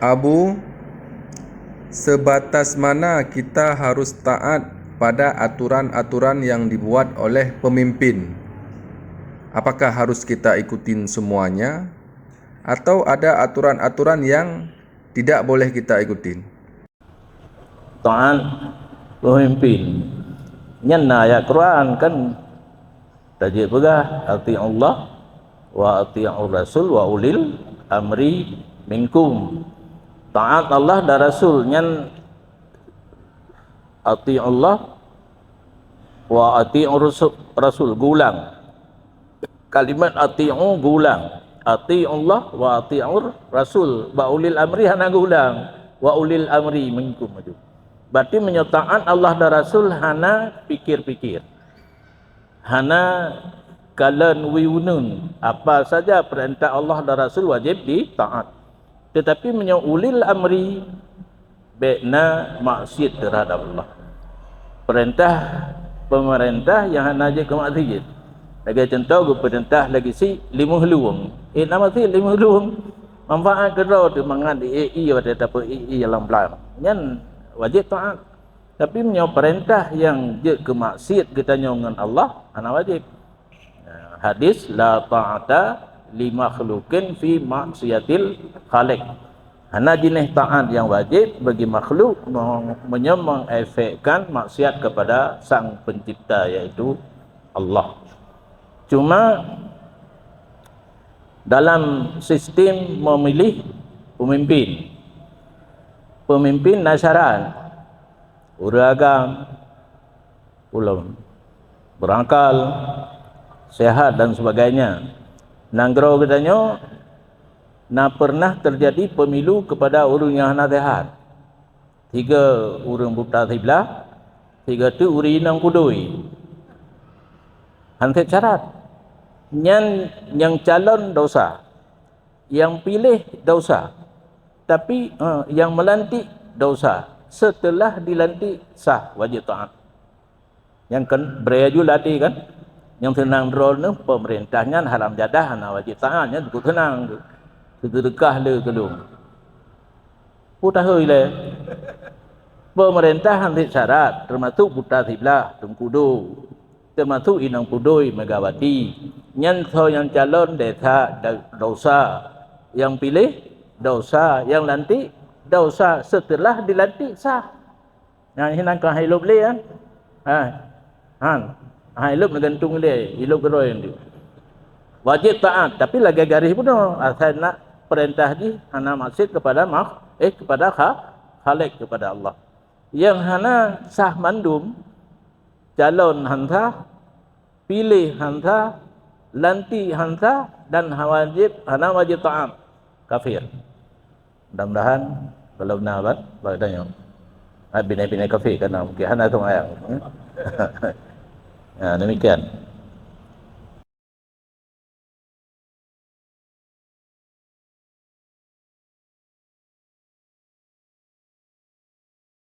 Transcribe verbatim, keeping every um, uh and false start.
Abu, sebatas mana kita harus taat pada aturan-aturan yang dibuat oleh pemimpin? Apakah harus kita ikutin semuanya? Atau ada aturan-aturan yang tidak boleh kita ikutin? Taat pemimpin. Nyan na ayat Quran kan tajeuet peugah, "Ati'ullah wa ati'ur rasul wa ulil amri minkum." Taat Allah dan Rasul nyan, "Ati'ullah wa ati'ur rasul." Geulang. Kalimat "ati'u" geulang. "Ati'ullah wa ati'ur rasul." Wa ulil amri hana geulang. "Wa ulil amri minkum" aju. Berarti meunyoe taat Allah dan Rasul hana pikir-pikir. Hana kalon wiunun. Apa saja perintah Allah dan Rasul wajib ditaat. Tetapi meunyoe ulil amri, bék na maksiat terhadap Allah. Perintah pemerintah nyang hana jeuet keu maksiat. Lagée contoh, geupeurintah lagée si limong lueng. Eh, na maksiat limong lueng. Manfaat keudroe teuh mangat di-, i-, i-, watée tapeu-, i-, i-, lam blang. Nyan wajéb taat. Tapi meunyoe peurintah nyang jeuet keu maksiat geutanyoe ngon Allah, hana wajéb. Hadis, "La ta'ata li makhluqin fi maksiatil khaliq." Hana jinéh taat nyang wajéb bagi makhluk meunyoe mengefekkan maksiat kepada Sang Pencipta, yaitu Allah. Cuma dalam sistem memilih pemimpin, pemimpin na syarat, ureuëng agam, ulôn, berakal, sehat dan sebagainya. Nanggroe geutanyoe na pernah terjadi pemilu kepada ureuëng nyang hana sehat. Tiga ureuëng buta siblah, tiga tu ureuëng inong kudui. Hanset syarat. Nyan nyang calon dosa, nyang piléh dosa, tapi uh, nyang melantik dosa. Setelah dilantik sah wajib taat. Nyang kan beraya ju lati kan? Nyang seunang droeneuh pemerintah nyan haram jadah hana wajib taat nyan cukup seunang tu. Seudeukah le keulung. Putahoi le. Pemerintah hansit syarat, termasuk buta siblah, tungkudo, termasuk inong pudoi Megawati. Nyan soe nyang calon desa dosa, nyang piléh dosa, nyang lantik dosa, setelah dilantik sah. Nyan hinan ka hai lop lé kan? Ha. Han. Hai lop neugantung lé, ilop geroi nyoe. Wajib taat, tapi lagée garéh bunoe, asai nak perintah jih hana maksiat kepada makh, eh kepada kha, Khalik, kepada Allah. Nyang hana sah mandum, calon han sah, piléh han sah, lantik han sah dan hana wajib, hana wajib taat, kafir. Mudah-mudahan kalau na ban bak tanyoe. Ha, binai-binai kafir kana mungkin hana tong ayang. Ha, demikian.